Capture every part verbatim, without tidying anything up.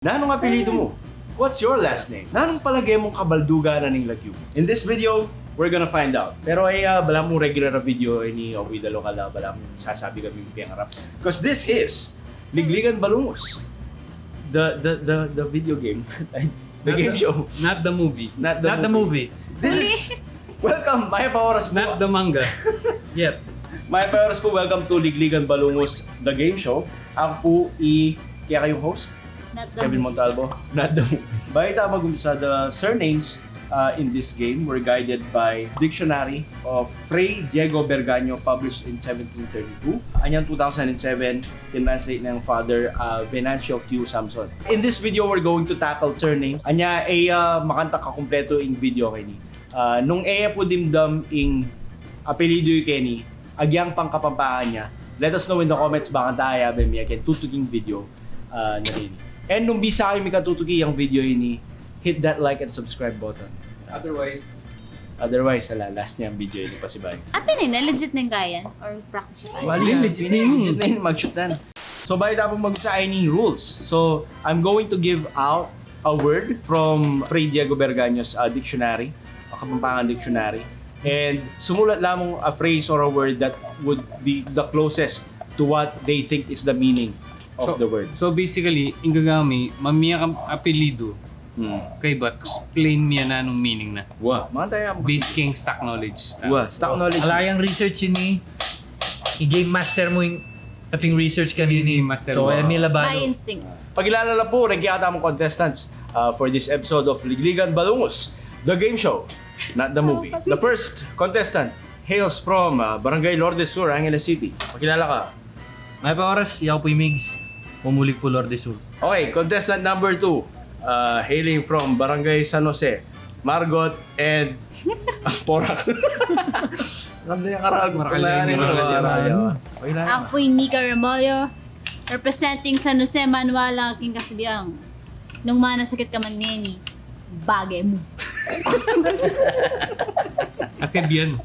Nanung apelyidu mu? What's your last name? Nanung palage mung kabaldugan na ning lagyu mu? In this video, we're gonna find out. Pero ay, ah, balamu regular a video ini, o, with the local, ah, balamu sasabi kami ng piyangarap. 'Cause this is Ligligan Balungus. The, the, the, the video game. The game show. Not the movie. Not the movie. This is, welcome, mayap a oras pu. Not the manga. Yet. Mayap a oras pu, welcome to Ligligan Balungus, the game show. Aku pu i kekayu host, Kevin Montalvo. Not the movie. Bayu tamu mag-umpisa, the surnames, uh, in this game were guided by Dictionary of Fray Diego Bergaño, published in seventeen thirty-two. Anyang two thousand and seven, tinranslate nang Father, uh, Venancio Q Samson. In this video, we're going to tackle surnames. Anya, e, uh, makantak a kumpletu ing video keni. Uh, nung e pu dimdam ing apelyidu yu keni, agyang pang Kapampangan ya, let us know in the comments, bakanta ayabe mi ya keng tutuking video, uh, na ini. And nung bisa kayu mikatutuki yang video ini, hit that like and subscribe button. Otherwise, ala, last ne ing video ini, pasibayu. Apin ini, legit neng kayan? Or practice ya? Wala, legit ne. Legit ne, mag-shoot na. So, bayu tamu mag-umpisa, ini rules. So, I'm going to give out a word from Fray Diego Bergaño's, uh, dictionary, a Kapampangan dictionary. And sumulat lamang a phrase or a word that would be the closest to what they think is the meaning of the word. So, basically, ing gagawan mi, mamie kang apelyidu. Hmm. Kaybat, explain mi ya nanung meaning na. Wa. Makanta ya mu kasi. Based keng stock knowledge. Wa, stock knowledge. Ala yang research ini, i-game master mu ing ating research kanini. I-game master mu. So, e mi labadu. My instincts. Pakilala la pu ring kekatamung contestants, uh, for this episode of Ligligan Balungus, the game show, not the movie. The first contestant hails from, uh, Barangay Lourdes Sur, Angeles City. Pakilala ka. Mayap a oras, yaku pu i Migs. Mumulig pu Lourdes Sur. Okay, contestant number two, uh, hailing from Barangay San Jose, Margot and Porac. Ganda yung karagot. Marakal na yan, marakal na yan. Aku pu i Nika Remulla, representing San Jose, manual lang aking kasabian. Nung manasakit ka man ngeni, bage mu. Kasabian.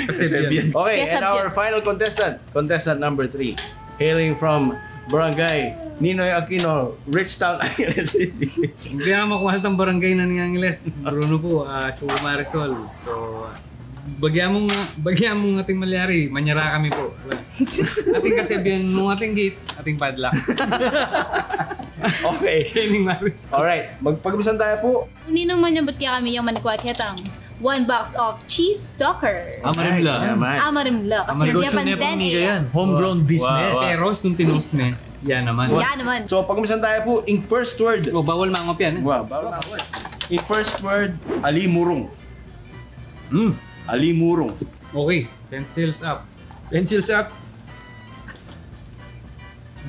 Kasabian. Okay, and our final contestant, contestant number three, hailing from Barangay Ninoy Aquino, Rich Town, Angeles City. Hindi na makuha itong barangay na ng Angeles. Bruno po, ah, Chugo Marisol. So, bagya mong, bagya mong ating malyari, manyara kami po. Wala. Ating kasabian, nung ating gate, ating padlock. Okay. Kening Marisol. Alright, magpag-umpisan tayo po. Ninung manyambut kekami yang manikwat ketang one box of cheese docker. Amarimla. Ay, naman. Amarimla. Kasi negosyo ne pu ni kayan. Homegrown business. Wow, wow. Pero nung tinus ne, yan naman. Yan naman. So, pag-umpisan tayo po, ing first word. O, bawal mangop yan, eh. Wow, bawal mangop. Ing first word, alimurung. Hmm. Alimurung. Okay, pencils up. Pencils up.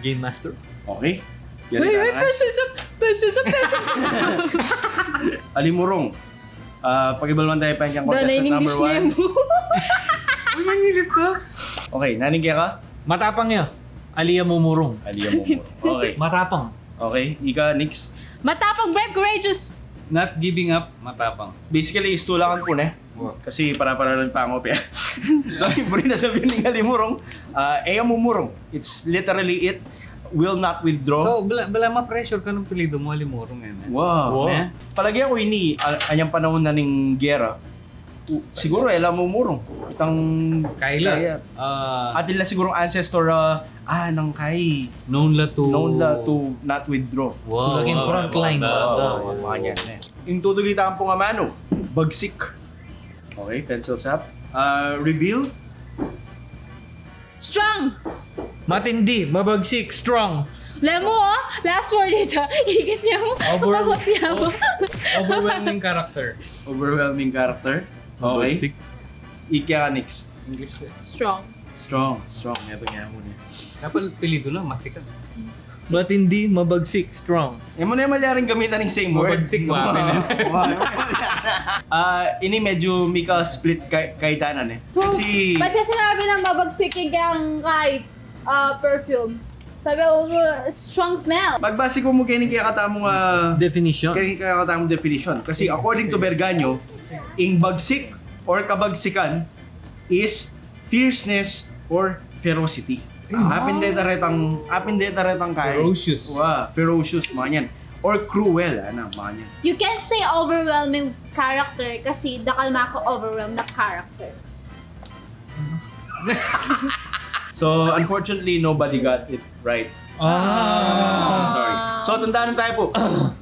Game Master. Okay. Wait, wait, pencils up, pencils up, pencils up. Alimurung. Ah, pakibaluan tayo pa yung contestant number one. Uy, mangilip ka. Okay, naning keka? Matapang ya. Ali a mumurung. Ali a mumurung. Okay. Matapang. Okay, ika, Nix. Matapang, brave, courageous. Not giving up, matapang. Basically, istulakan po, ne? Wow. Kasi para-para lang pango, pe. So, yung po rin nasabihan ni Alimurong, ah, e ya mumurung. It's literally it, will not withdraw. So, bala, bala ma-pressure ka nung apelyidu mu, Alimurong, eh. Wow. Wow. Ne? Palagi aku ini, a-, anyang panahon na ning gera, u-, siguro, e la mumurung. Itang Kayla. Kaya. Ah. Atin la sigurong ancestor, ah, ah, nang kai. Known la to. Known la to not withdraw. Wow, so, naging wow, front line. Wow, wow, wow, wow. Mga yan, eh. Ing tutukitan pung amanu, bagsik. Okay, pencils up. Ah, reveal. Strong. Matindi, mabagsik, strong. Lemu, oh, last word ita. Ikit niya mo. Over-, kapagwapya mo. O-, overwhelming character. Overwhelming character. Okay. Mabagsik. Ika, Nix. English ko. Strong. Strong, strong. Meron nga muna. Dapat apelyidu lang, masikat. Matindi, mabagsik, strong. E mo na malyaring gamitan ing same word. Mabagsik, wa. Wow. Ah, ini medyo mika-split kay-, kaitanan, eh. Kasi pag sinabi ng mabagsik yung kay, ah, perfume, sabi ko, "Strong smell." Pagbase ku mu keni kekatamung, ah, definition. Keni kekatamung definition. Kasi according to Bergaño, ing bagsik or kabagsikan is fierceness or ferocity. Ah. Apin deta retang, apin deta retang kai. Ferocious. Wa, ferocious, mga yan. or cruel, ana, makanyan. You can't say overwhelming character kasi dakal maka-overwhelm na character. So, unfortunately, nobody got it right. Ah. Sorry. So, tandaan tayo po.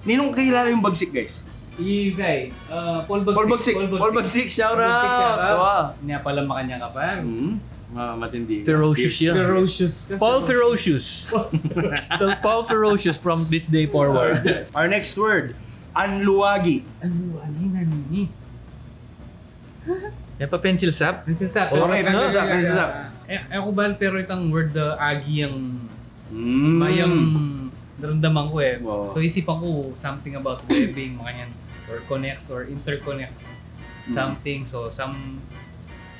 Ninong kakilala yung bagsik, guys? Ibigay. Ah, Paul Bagsik. Paul Bagsik. Paul Bagsik, shout out. Wow. Nga pala, Makanyang ka pa. Hmm. Ah, matindi. Ferocious yan. Ferocious ka. Paul Ferocious. Paul Ferocious from this day forward. Our next word, anluagi. Anluagi na nini? Yan pa, pencil sap? Pencil sap. Okay, oras na. Pencil sap, pencil sap. Eh, eh, aku bal, pero itang word, uh, agi ang Mm. mayam naramdaman ko eh. Wow. So, isipan ko something about webbing, makanyan, or connects, or interconnects Mm. something. So, some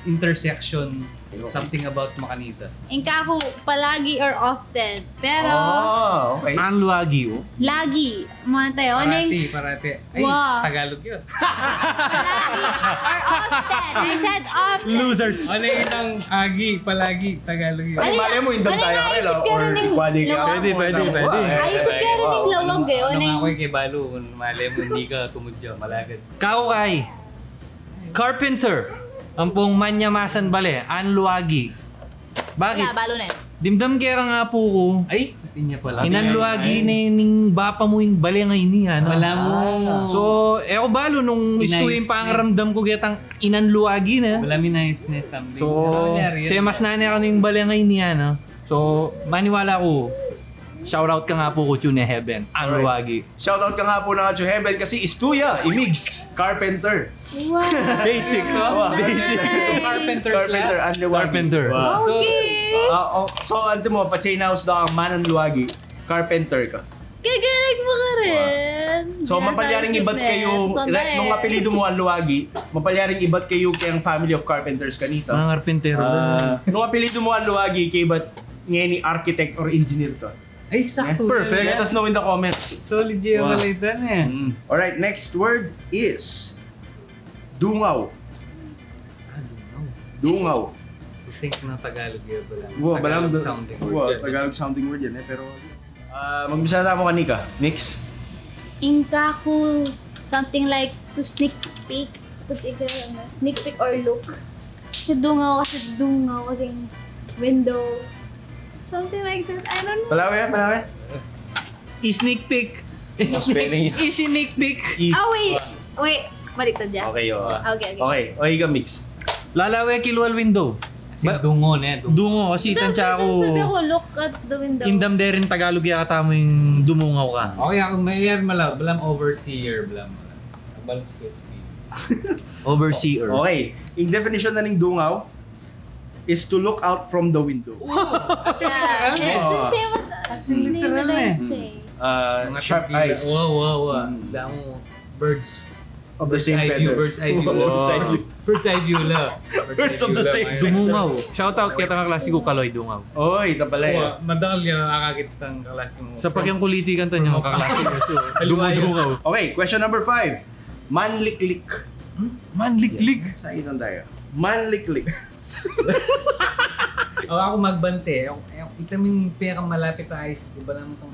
intersection, Ayun. something about makanita. Ing kaku, palagi or often. Pero, Ah, okay. Anluagi, o. Lagi. Mata, o, neng Parati, parati. Ay, Wow. Tagalog yun. Palagi or often. I said often. Losers. Ano yun ang agi, palagi, Tagalog yun? Ay, malay mo, indam tayo, naisip ko rin yung lawag. Pwede, pwede, pwede. Ay, isip ko rin yung lawag, eh. Ano nga ako, eh, kay Balu, kung malay mo, hindi ka tumudya, malagad. Kaku kay. Carpenter. Ampong manyamasan bale, anluagi. Bakit? Wala, Balu na yun. Dimdam keka nga pu ku. Ay, inya pala. Inanluagi ne ning bapa mu ing bale ngeni, ana. Wala mu. So, e ku balu nung istu ing pangaramdam ku ketang inanluagi na. Wala mi nais ne something. So, semas na ne kanu ing bale ngeni, ana. So, maniwala ku, shout out ka nga pu ku, Tune Heaven. Anluagi. Shout out ka nga pu na, Tune Heaven, kasi istu ya, i Migs, carpenter. Wow. Basic, no? Wow. Basic. Carpenter. Carpenter, anluagi. Carpenter. Wow. So, okay. Ah, oh, so, antimo, patse na usda kang mananluagi, carpenter ka. Gagaling mo ka rin. Wow. So, mapalyaring ibat kayu, nung apelido mu anluagi, mapalyaring ibat kayu keng family of carpenters kanita. Mga karpintero. Ah, nung apelido mu anluagi, kaybat ngeni architect or engineer ka. Ay, sakto. Perfect. Let us know in the comments. Solid ya pala ita, e. Mm. Alright, next word is dungaw. Ah, dungaw. Dungaw. I think na Tagalog ya pala. Wow, Tagalog sounding word yan, e. Tagalog sounding word yan, e. Pero, ah, magbisa tamu kanika. Next. Ing kaku, something like to sneak peek. To take a, ano, sneak peek or look. Kasi dungaw, kasi dungaw, kasi window. Something like that. I don't know. Palawe, palawe. I-sneak peek. Spelling. I-sneak peek. Ah, wait. Wait. Baliktad ya. Okay, o. Okay, okay. Okay, o, ika, Migs. Lalawe kilwal window. Kasi dungo ne, dungo. Dungo, kasi tansya ku. Sabi ku, look at the window. Indam de rin Tagalog ya katamu ing dumungaw ka. Okay, aku, may, yan, mala, balam overseer, balam. Balam S P. Overseer. Okay. Ing definition na ning dungaw is to look out from the window. Yeah. It's the same as, as in literal, e. Same. Uh, sharp eyes. Wow, wow, wow. Mm. Damo birds. Of the same feather. Bird's eye view, bird's eye view. Wow. Bird's eye view. Bird's eye view la. Birds of the same feather. Dumungaw. Shout out keta kaklase ku, Kaloy Dungaw. Oy, ita pala, e. Madakal ya akakit itang kaklase mu. Sa pakiang kuliti kanta inyang kaklase ku. Dumudungaw. Okay, question number five. Manliklik. Hmm? Manliklik? Sa itan tayo. Manliklik. O, aku magbante. Aku, aku, ita mu ing pekamalapit a eyes ku, balamu kang,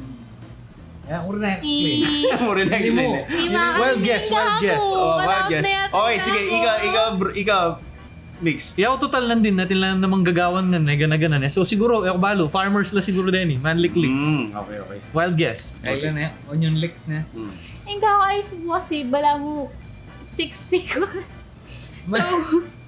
e, aku rin na-explain. Aku rin na-explain, e. Wild guess, wild guess. O, wild guess. Okay, sige, ika, ika, br-, ika, Migs. Yaw, total lang din, atin lang namang gagawan ngan, e, gana-gana, e. So, siguro, e ku balu, farmers la siguro deni, manliklik. Mm, okay, okay. Wild guess. Kaya na, onion leeks na. Mm. Ing kaku, eyes ku kasi, balamu siksik. So,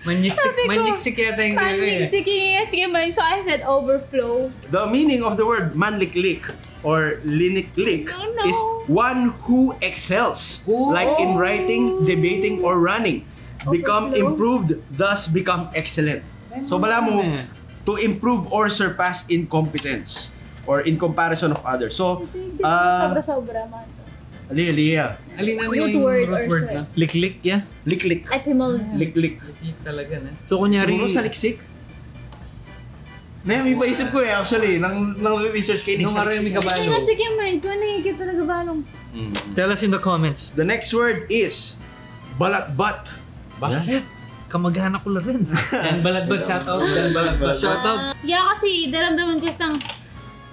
manyiksik, sabi ku, manyiksik yata ing kaya. Manyiksik ing, sige, man, so I said overflow. The meaning of the word manliklik or liniklik is one who excels, like in writing, debating, or running, become improved, thus become excellent. So, balamu, to improve or surpass in competence or in comparison of others. So, ah, sobra-sobra, man. Ali, ali, ya. Alin ang root word na? Liklik, ya? Liklik. Etymology. Liklik. Liklik talaga, ne? So, kunyari, siguro saliksik? Ne, may paisip ku, e, actually, nang, nang research kayu, nung saliksik. Nung arami ka balu. Kaya check yung mind ko, nakikita talaga balong. Mm. Tell us in the comments. The next word is balatbat. Bakit? Kamag-anak ku la rin. Jan Balatbat, shout out. Jan Balatbat. Shout out. Ya, kasi daramdaman ku sang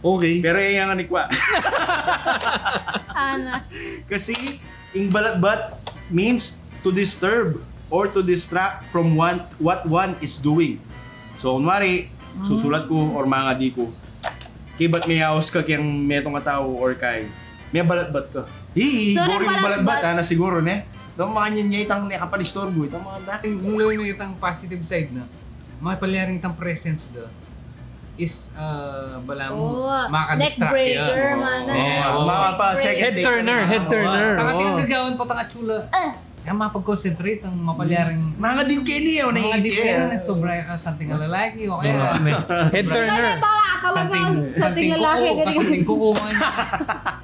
Okay. Pero yan ang anikwa. Ana. Kasi, ing balatbat means to disturb or to distract from one, what one is doing. So, kunwari, susulat ku or mangadi ku, kaybat meyaus ka keng metung a tau or kay, mebalatbat ka. Hi, so, siguru ing balatbat, ana siguru, ne? Itang makanyan niya, itang ne kapanisturbu, itang makanta. Mula yung itang positive side na, mapalyaring itang presence da is, ah, bala mu, makadistract ya. Neck breaker, mana. Oo, mapapa-second head turner, head turner. Tangat yung gagawan pa, tangat chula. Ah. Kaya mapag-concentrate ang mapalyaring. Mga din kini, o, mga din kini, sobra ka something a lalaki, o kaya head turner. Kaya bala talaga something lalaki, ganyan. Kukuha niya.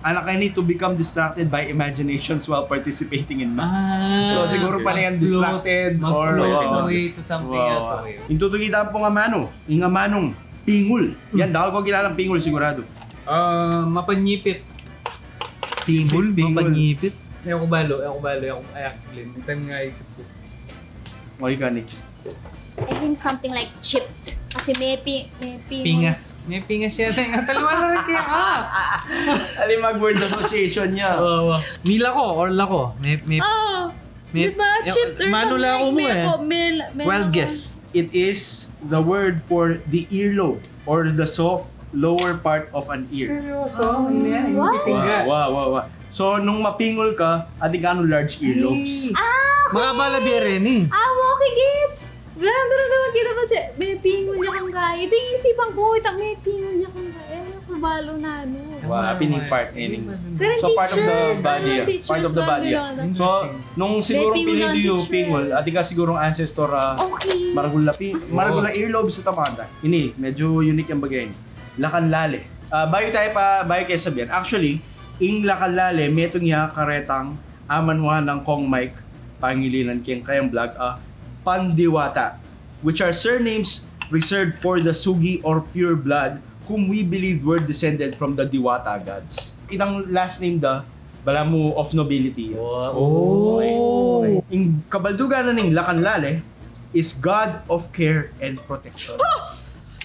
Anak, I need to become distracted by imaginations while participating in mass. Ah, so, siguro pa na yan, distracted or, mag-float away to something else. Ing tutukitan pung amanu, ing amanung pingul. Yan, dakal ku kilalang pingul, sigurado. Ah, mapanyipit. Pingul, pingul. Mapanyipit. E ku balu, e ku balu, e ku, I explain. Ita nga isip ku. O, ika, Nix. I think something like chipped. Kasi may pi-, may pingul. Pingas. May pingas siya. Taliwa na rin kaya ka. Aling mag-word association niya. Oo, oo. Mila ko or lako. May, may, may, diba? Chipped or something like, may, may, wild guess. It is the word for the earlobe or the soft lower part of an ear. Seryoso? Wow, wow, wow. So, nung mapingul ka, atin ka nung large earlobes. Ah, okay. Makabala biyereni. Ah, okay, gets. Ganun, ganun, ganun, kita pa siya. May pingul ya kang kaya. Ito yung isipan ko, itang may pingul ya kang kaya. Ano, kabalo na, ano. Wow, pining part, ini. So, part of the body, part of the body. So, nung sigurong pingul, pingul, atin ka sigurong ancestor, ah, maragul na pi-, maragul na earlobes sa tamada. Ini, medyo unique yang bagay. Lakan Lale. Ah, bayu tayo pa, bayu kaya sabihan. Actually, ing Lakan Lale, metung ya karetang amanuan nang Kong Mike, pangilinan keng kayang vlog, ah, Pandiwata, which are surnames reserved for the Sugi or pure blood, whom we believe were descended from the Diwata gods. Itang last name da, bala mu of nobility. Wow. Oh. Ing kabaldugan na ning Lakan Lale is God of care and protection. Oh!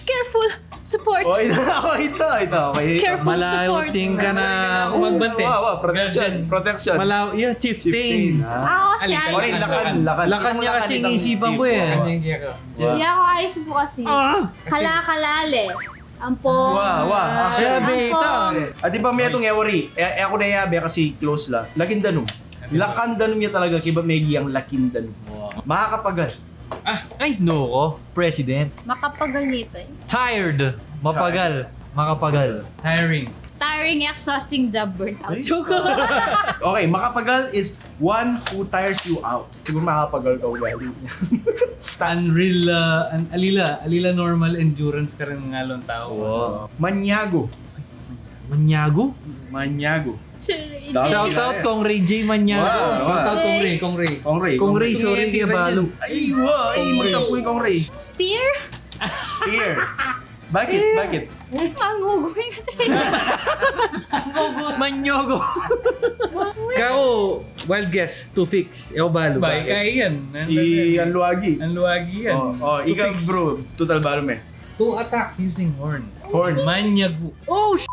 Careful! Support! Oh, ito, oh, ito, ito. Okay. Careful, support. Malauting ka na magbante. Wow, wow, protection, protection. Malau-, yeah, chieftain. Chieftain, ah. Ako si Alice. Lakan, lakan. Lakan niya kasi ing isipan ku, eh. Wow. Iya, ako ayos po kasi. Ah! Kalakalale. Ampo. Wa, wa. Actually, yabe ita. At di ba, metung e wari? E, e ku na yabe kasi close la. Lakindanum. Lakandanum ya talaga, kaybat metung yang Lakindanum. Wow. Makakapagal. Ah, ay, no ko. President. Makapagal nita, eh. Tired. Mapagal. Makapagal. Tiring. Tiring, exhausting job, burnout. Ay. Joke. Okay, makapagal is one who tires you out. Siguro makapagal ka ugali. Unreal, ah, an-, alila, alila normal endurance ka rin ng alon tau. Wow. Manyago. Manyago? Manyago. Sir, shout out Kong Ray J Manyago. Wow, wow. Shout out Kong Ray, Kong Ray. Kong Ray, Kong Ray, sorry, kaya balo. Ay, wa, ay, magkapuin Kong Ray. Steer? Steer. Bakit? Bakit? Mangugoy na siya. Manyogo. Kako, wild guess, to fix. E ku balu. Ba, kaya yan. I, an luagi. An luagi yan. Oh, oh, ika, bro, total balu me. To attack using horn. Horn. Manyagu. Oh, sh-!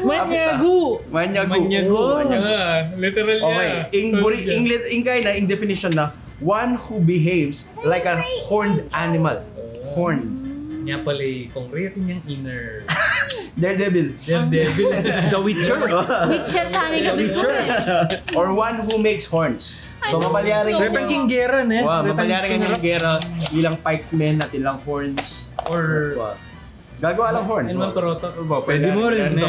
Manyagu. Manyagu. Manyagu. Oh, manyagu. Ah, literal niya. Okay. Ing buri-, ing lit-, ing kaina, ing definition na, one who behaves like a horned animal. Horn. Nya pala, kung reatin niyang inner. Daredevil. Daredevil. The Witcher. Witcher sana yung The Witcher. Or one who makes horns. So, mapalyaring repen king gera, ne? Wa, mapalyaring king gera, ilang pikemen at ilang horns. Or gagawa lang horn. Pwede mo rin.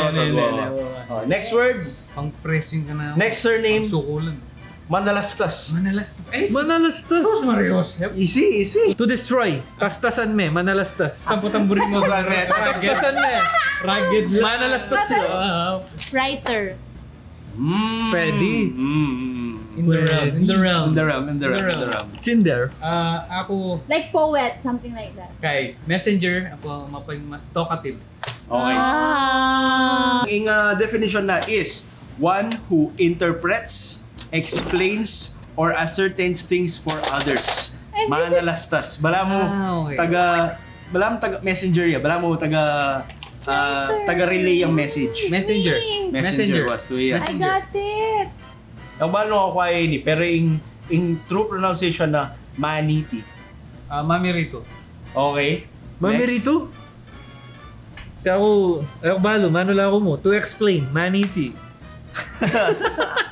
Next word. Pang pressing ka na. Next surname. Sukulan. Manalastas. Manalastas. Ay, Manalastas. Marios. Easy, easy. To destroy. Tastasan me, manalastas. Tampo-tamburin mo sa red. Tastasan me. Rugged lang. Manalastas yun. Ah, Writer. Mm. Pwede. Mm. In the realm. In the realm. In the realm, in the realm, in the realm. It's in there. Ah, ako, Like poet, something like that. kay messenger, ako mapag mas talkative. Okay. Ah. Ang uh, definition na is one who interprets, explains, or ascertains things for others. And this is- Manalastas. Bala mo, Ah, okay. taga, bala mo taga messenger ya, bala mo taga, ah, taga-relay ang message. Messenger. Me. Messenger Messenger. was to, yeah. I got it. Ang bala mo ako ay ini, pero yung, yung true pronunciation na maniti. Ah, mamirito. Okay? Mamirito? Kaya ako, ay ako balo, mano lang ako mo. To explain, maniti.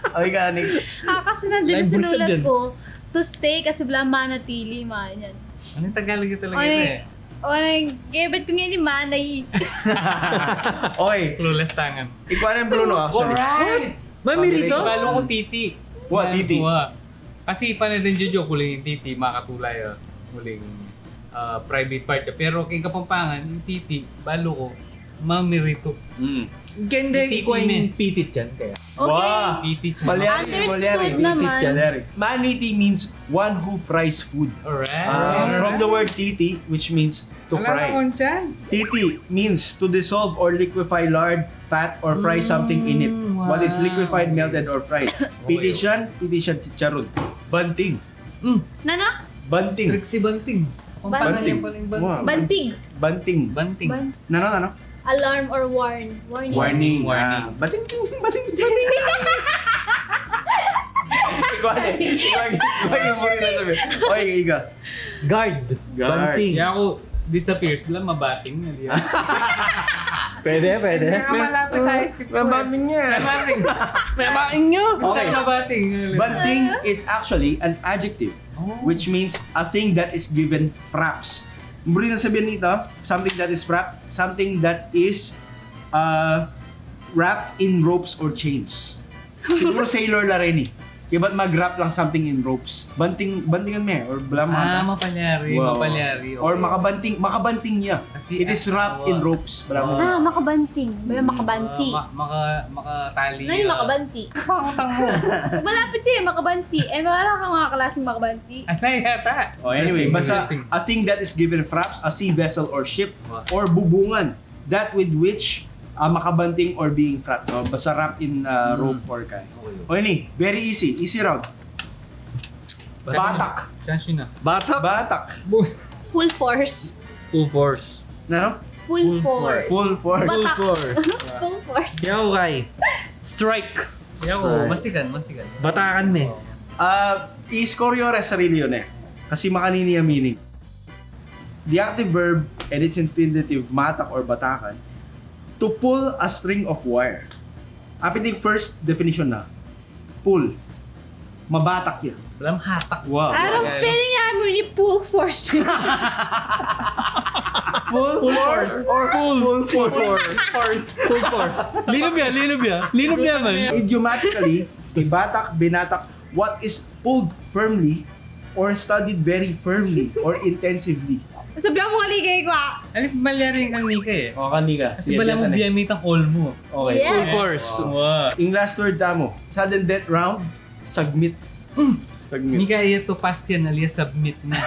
Okay ka, Nix? Ah, kasi nandun Live sa version sinulat dyan. Ko, to stay kasi bala manatili, mga yan. Ano yung Tagalog yung talaga Ano ito yung, eh? ano yung, gebet ko ngayon ni manay. Okay. Clueless tangan. Ikuha na yung Bruno, actually. Alright! Mamirito? Balo ko titi. Wa, titi. Wa. Kasi panadin jojo kuling yung titi, makatulay ah. Kuling ah, private part niya. Pero kay Kapampangan, yung titi, balo ko, mamirito. Mm. Kende Titi ikuha me. Yung pitit yan kaya. Okay. Wa. Titi siya. Malyari, Understood malyari. naman. Malyari. Maniti means one who fries food. Alright. Uh, from the word titi, which means to Wala fry. Akong chance. Titi means to dissolve or liquefy lard, fat, or fry something in it. Mm, What is wow. Liquefied, melted, or fried. Pitit yan, pitit yan, chicharon. Banting. Mm. Nana? Banting. Trixie Banting. Banting. Paling Wow. Bantig. Banting. Banting. Ban- Nano, nano? Alarm or warn. Warning. Warning. Warning. Ah, bating, bating, bating. Ikaw, ikaw, ikaw, ikaw, ikaw, ikaw, ikaw. Okay, ikaw. Guard. Guard. Banting. Kaya ako, disappears lang, mabating na diyan. Pwede, pwede. Malapit tayo si Mabating niya. Mabating. Mabating nyo. Okay. Mabating. Banting is actually an adjective, Oh. which means a thing that is given fraps. Muli na sabihin nito, something that is wrapped, something that is uh, wrapped in ropes or chains. Siguro sailor la rin eh. Kaya ba't mag-wrap lang something in ropes? Banting, bantingan me, or bala mo Ah, ata? mapalyari, Wow. mapalyari. Or Okay. makabanting, makabanting niya. Kasi, It is ah, wrapped in wow. ropes. Bala mo. Ah, makabanting. Bala makabanti. Ah, ma- maka, makatali. Ano yung ah. Makabanti? Pangutang mo. Malapit siya eh, makabanti. Eh, wala ka mga klaseng makabanti. Ano yata? Oh, anyway, Interesting, basta interesting. a thing that is given fraps, a sea vessel or ship, Wow. or bubungan, that with which uh, makabanting or being frapped. No? Basta wrapped in uh, Mm. rope or kay. Okay. O ini, very easy. Easy round. Batak. Chance yun na. Batak. Batak. Boy. Full force. Full force. Ano? Full Full force. Full force. Full Batak. force. Full force. Kaya okay. Strike. Kaya ako, masigan, masigan. Batakan me. Ah, i-score yung sarili yun eh. Kasi makanini yung meaning. The active verb and its infinitive, matak or batakan, to pull a string of wire. Apiting first definition na. Pull. Mabatak yan. Walang hatak. Wow. Anong spelling niya mo ni full force? Full force or full, full force? Force. Full force. Linob ya, linob ya. Linob ya man. Idiomatically, a batak, binatak, what is pulled firmly or studied very firmly or intensively. Sabi mo kaligay ko ah. Alam, malyari yung kanika eh. O, kanika. Kasi bala mo biyamit ang all mo. Okay. Yes. Full force. Wow. Ing last word tamo, sudden death round, submit. Submit. Hindi kaya ito pass yan, alias submit na.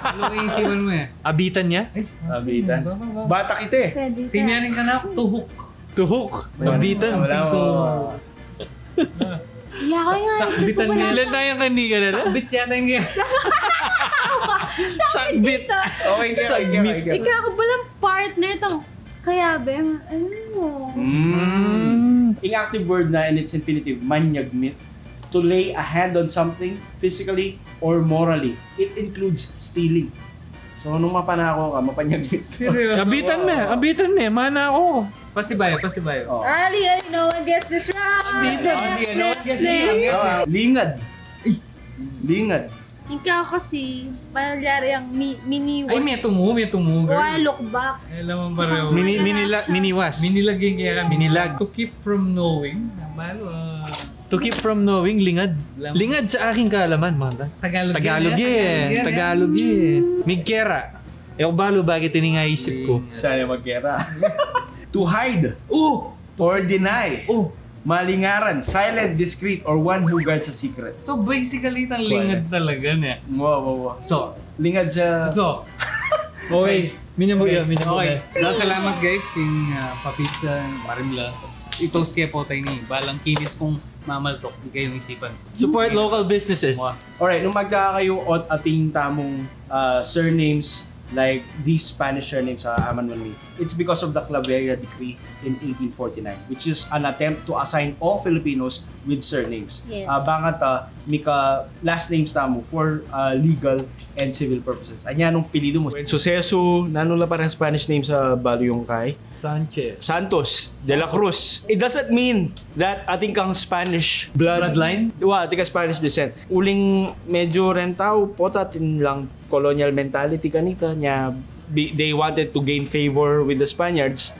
Ano kayo isipan mo eh? Abitan niya? Abitan. Ba, ba, ba. Batak ito eh. Pwede Si Mary ka na, tuhok. Tuhok. Abitan. Wala mo. Yaka nga, Sakbitan isip ko niya. pala. Ilan tayong kanika na? Sakbit yata yung kaya. Sakbit dito. Okay, okay, okay, okay. Ikaw ko palang partner tong kaya be, ano mo? Mm. Ing active verb na and its infinitive, manyagmit. To lay a hand on something physically or morally. It includes stealing. So, nung mapanako ka, mapanyagmit. Seryoso? Abitan me. Abitan me. Mana ako. Pasibayo, pasibayo. Oh. Ali, ali, no one gets this wrong. Dito, Next, sige, no one next, gets next. this wrong. Ah, lingad. Lingad. Ikaw kasi, malyari ang mi miniwas. Ay, may tumu, may tumu, girl. Why look back? Eh, alam mo pareho. Mini, minila, miniwas. Minilagyan kaya kami. Minilag. To keep from knowing. Malo, ah. To keep from knowing, lingad. Lingad sa aking kaalaman, mga ta-, Tagalog Tagalog yan, eh. Tagalog yan, eh. Tagalog yan, eh. Migkera. E ku balu bakit ini ing aisip ku. Sana magkera. To hide. Oh! Or deny. Oh! Malingaran, silent, discreet, or one who guards a secret. So, basically, itang lingad talaga niya. Wow, wow, wow. So, lingad sa... So, okay. Guys, minamulya, guys, minamulya. Okay. Dahil salamat, guys, king, ah, Papizza, Marimla. Ito, skip out tayo ni. Balang kinis kung mamaltok, di kayong isipan. Support local businesses. Wow. Alright, nung magkakayo ot atin tamung, ah, surnames like these Spanish surnames, ah, Aman Manmi, it's because of the Claveria Decree in eighteen forty-nine, which is an attempt to assign all Filipinos with surnames. Yes. Ah, bang at, ah, mika last names tamu for, ah, legal and civil purposes. Anya nung pilidu mu, Susesu, nanu la pa reng Spanish names a balu yung kay? Sanchez. Santos, De La Cruz. It doesn't mean that atin kang Spanish blood. Bloodline? Wa, atin kang Spanish descent. Uling medyo reng tau, pota atin lang colonial mentality kanita, nya bi-, they wanted to gain favor with the Spaniards,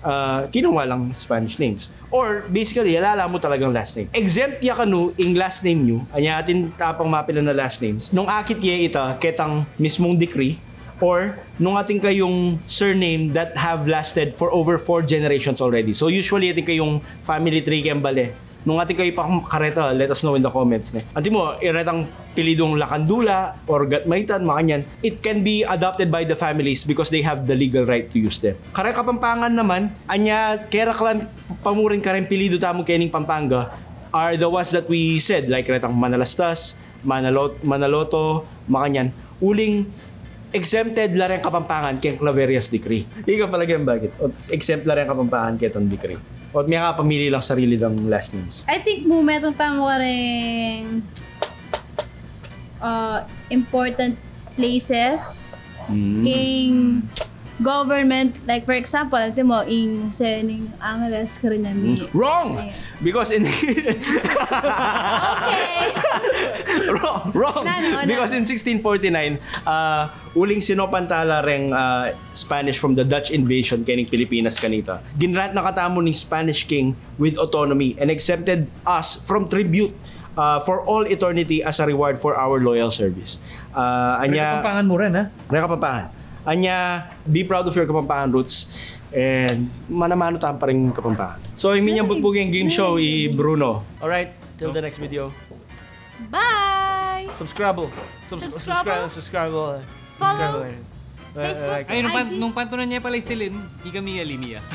uh, kinuha lang Spanish names. Or, basically, alala mu talagang last name. Exempt ya kanu ing last name yu, anya atin tapang mapilan a last names. Nung akit ye ita, ketang mismung decree, or nung atin kayung surname that have lasted for over four generations already. So, usually, atin kayung family tree keng bale. Nung atin kayu pa kareta, let us know in the comments, ne. Atin mu, iretang pilidung Lacandula or Gatmaitan, makanyan, it can be adopted by the families because they have the legal right to use them. Kareng Kapampangan naman, anya, keraklan pa mu rin kareng pilidu tamu kening Pampanga are the ones that we said, like retang Manalastas, Manalot-, Manaloto, makanyan. Uling exempted la reng Kapampangan keng Claveria's decree. Ika palage mu bakit? O exempt la reng Kapampangan ketang decree. O miyakapamili lang sarili dang last names. I think mu metung tamu kareng, uh, important places Mm. king government, like, for example, atin mu, ing sening Angeles, karena mi. Mm. Wrong! Ayan. Because in Okay. Wrong, wrong. Nanu, nanu? Because in sixteen forty-nine, uh, uling sinopan tala reng, uh, Spanish from the Dutch invasion kening Pilipinas kanita, ginrant na katamu ning Spanish king with autonomy and exempted us from tribute, uh, for all eternity as a reward for our loyal service. Uh, anya, Kapampangan mu rin, ha? Reng Kapampangan. Anya, be proud of your Kapampangan roots and manamanu tamu pa ring Kapampangan. So, ing minyambut pu keng game show i Bruno. Alright, till the next video. Bye! Subscribe. Subs-, Subscribe. Subscribe, subscribe. Follow. Subscribe. Facebook, Ay, nung pan-, I G. Nung pantunan niya pala i Celine, di kami alinia.